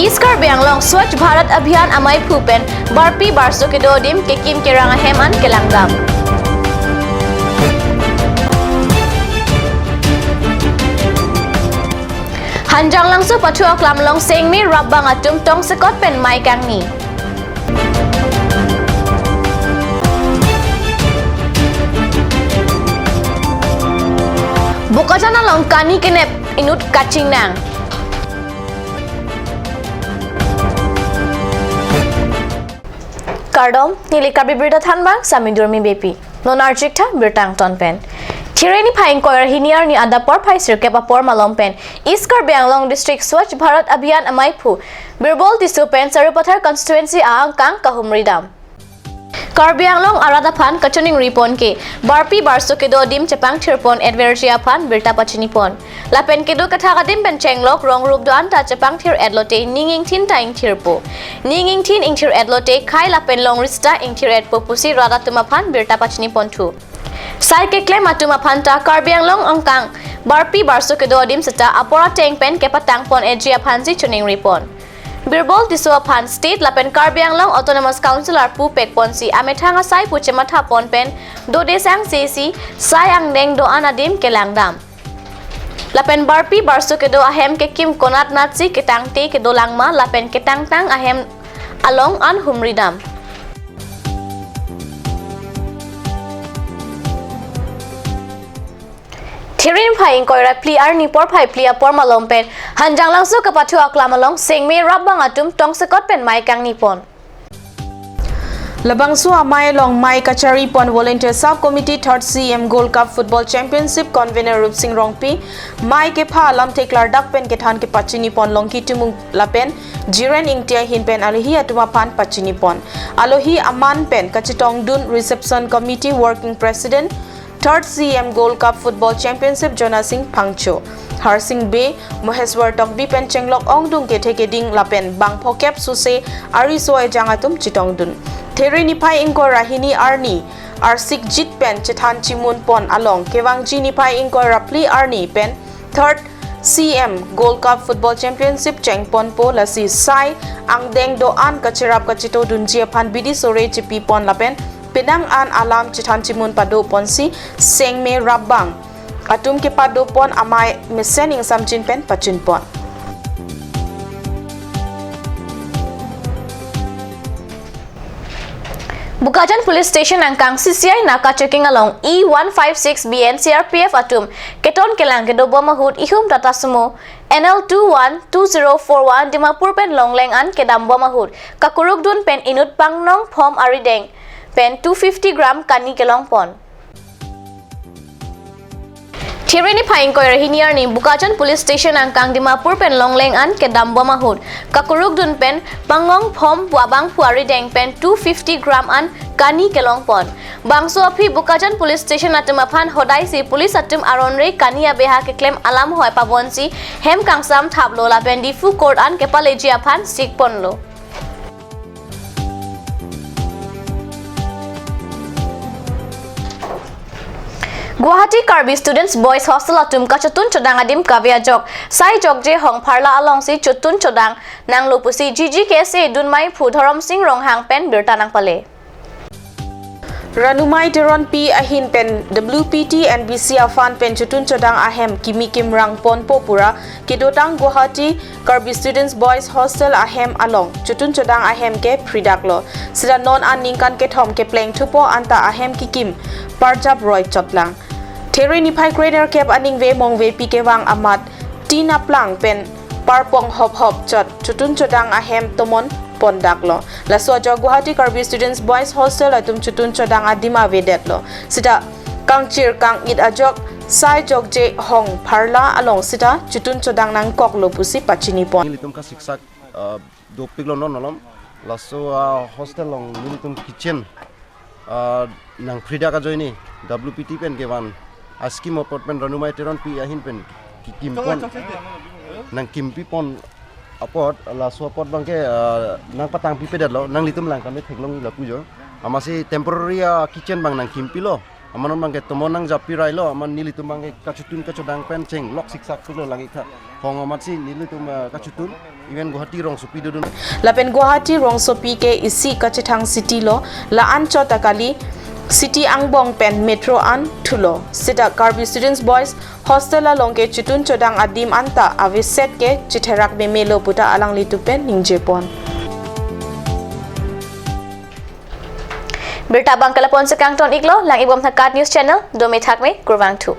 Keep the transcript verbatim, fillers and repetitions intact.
East Karbi Anglong Swachh Bharat Abhiyan amaiphu pen barpi barso kedo adim kekim kerang ahem an kelangdam. Hanjanglangso pathu aklam along sengme rapbang atum tongsekot pen mei kangni. Bokajan along kani kenep inut kachingnang. Kardom, neli Karbi Birta Thanbang, Sami Durmi Beypi. Non archik tha birta angton pen. Thiri niphai ingkoi ra hini arni adap porphai sirkep apor malom pen East Karbi Anglong District Swachh Bharat Abhiyan amaiphu Birbal Tisso pen Sarupathar constituency angkang kahumridam. Karbi Anglong arat aphan kachiningri pon ke barpi barso kedo adim chepangthir pon etverji aphan birta pachini pon. Lapen kedo kethak adim pen chenglok rong rup do-an ta chepangthir etlote ning ingthin ta ingthirpo. Ning ingthin ingthir etlote khei lapen longri sita ingthir etpo pusi rat atum aphan birta pachini ponthu. Sai keklem atum aphan ta Karbi Anglong angkang barpi barso kedo adim sita apor ateng pen kepatang pon etji aphansi chiningri pon. Birbal Tisso aphan State lapen Karbi Anglong Autonomous Council arpu pek ponsi amethang asai pu chematha pon pen dode sang sesi sai angdeng do-an adim kelangdam. Lapen barpi barso kedo ahem kekim konat natsi ketangte kedo langma lapen ketangtang ahem along an humridam. Thiri niphai ingkoi ra phli arni porphai phli apor malom pen Hanjanglangso kepathu aklam along sengme rapbang atum tongsekot pen mei kangni pon. Labangso amei along mei kachari pon Volunteer Sub Committee Third C M Gold Cup Football Championship Convener Rupsing Rongpi, mei kepha alam theklardak pen kethan kepachini pon Longki Timung lapen Jiren Ingti ahin pen alohi atum aphan pachini pon. Alohi aman pen kachetongdun Reception Committee Working President Third C M Gold Cup Football Championship Jonasing Phangcho, Harsing Bey, Moheswar Tokbi pen chenglok ongdung kethe keding lapen bang phokep suse ariso ejang atum chetongdun. Thiri niphai ingkoi ra hini arni arsik jit pen chethan chimun pon along kevangji niphai ingkoi ra phli arni pen Third C M Gold Cup Football Championship chengponpo lasi sai angdeng do-an kacherap kachetodunji aphan bidi sore chepi pon lapen penang an alam chethan chimun pado ponsi sengme rapbang atum kepado pon amei mesen ingsamjin pen pachun pon. Bokajan Police Station angkang C C I naka checking along E one five six B N C R P F atum keton kelang kedobom ahut ihum Tata Sumo N L two one two zero four one Dimapur pen longleng an kedambom ahut kakurukdun pen inut pangnong phom arideng pen two fifty gram kani kelong pon. Thiri niphai ingkoi ra hini arni Bokajan Police Station angkang Dimapur pen longleng an kedambom ahut kakurukdun pen pangnong phom pu abangphu arideng pen two fifty gram an kani kelong pon. Bangso aphi Bokajan Police Station atum aphan hodaisi police atum aronre kani abeha keklem alam hoi pabonsi hem kangsam thaplo lapen Diphu Court an kepaleji aphan sik ponlo. Guwahati Karbi Students Boys Hostel atum kachotun chodang adim kave ajok sai jokje hong pharla alongsi chotun chodang nanglo pusi G G K S A dunmai phu Dhorom Sing Ronghang pen birta nangpale. Ranumai Teronpi ahin pen W P T N B C aphan pen chotun chodang ahem kimi kimrang ponpo pura kedotang Guwahati Karbi Students Boys Hostel ahem along chotun chodang ahem ke phridaklo. Sita non an ningkan kethom kepleng thupo anta ahem kikim parjap roi chotlang. Thiri niphai krenerkep aningve mongve pi kevang amat tin aplang pen parpong hop hop chot chotun chodang ahem tomon pondaklo. Laso ajok Guwahati Karbi Students Boys Hostel atum chotun chodang adim avedetlo. Sita kangchir kang-it ajok sai jokje hong pharla along sita chotun chodang nangkoklo pusi pachini pon. Nelitum kasiksak, ah, dopiklo non malom. Laso, ah, hostel along nelitum kitchen, ah, nangphridak ajoine W P T pen kevan a scheme apot pen Ranumai Teronpi ahin pen kikim pon, nangkimpi pon apot, laso apot abangke, ah, nangpatang pipedetlo, nanglitum lang kami theklong lapu jo. Amatsi temporary, ah, kitchen abang nangkimpilo. Aman non bangke tomon nangjapi railo, aman nelitum bangke kachotun kachodang pen chenglok siksak pulo lagi kha. Hong amatsi nelitum, eh, kachotun, even Guwahati rongsopi dodun. Lapen Guwahati rongsopi ke isi kachethang city lo, la-an chot ta kali city angbong pen metro an thulo. Seta Karbi Students Boys Hostel along ke chotun chodang adim anta aveset ke chetherak memelo puta alanglitum pen ningjepon. Birta abang ke lapu-an si kangton iklo, lang-ibom tha KAT News Channel, dome thakme, kurvangthu.